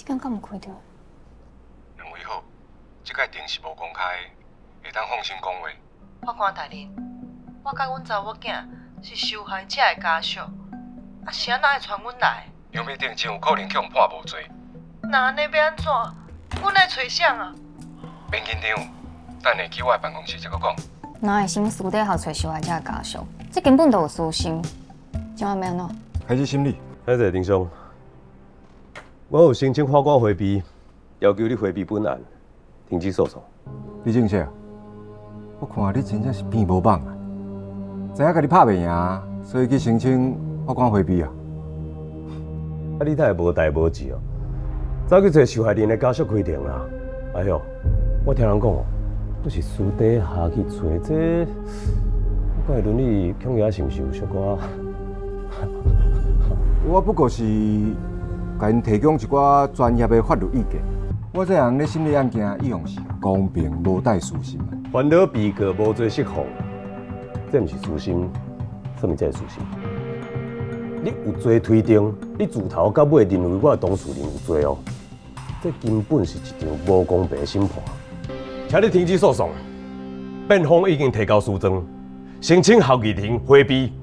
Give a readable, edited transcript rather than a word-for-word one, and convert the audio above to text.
這間敢有開著？兩位好，這擺庭是無公開的，會當放心講話。法官大人，我佮阮查某囝是受害者的家屬，啊是按怎會傳阮來？楊美定真有可能予人判無罪。那按呢欲按怎？阮愛揣誰啊？免緊張，等下去我的辦公室再閣講。哪會先私底下揣受害者的家屬？這根本就有私心。這擺欲按怎？開始審理。歹勢庭上，我有申請法官迴避，要求你迴避本案，停止訴訟。李正社，我看你真正是變無蠓啊！知影共你拍袂贏，所以去申請法官迴避啊。啊，你哪會無代無誌哦？走去揣受害人的家屬開庭啦！哎喲，我聽人講哦，閣是私底下去揣這，我看倫理恐驚是毋是有小可？我不過是共𪜶提供一寡專業的法律意見。我這人咧審理案件，一向是公平無帶私心。煩惱被告無罪釋放，這毋是私心，啥物才是私心？你有罪推定，你自頭到尾認為我的當事人有罪哦，這根本是一場無公平的審判。請你停止訴訟，辯方已經提交書狀，申請合議庭迴避。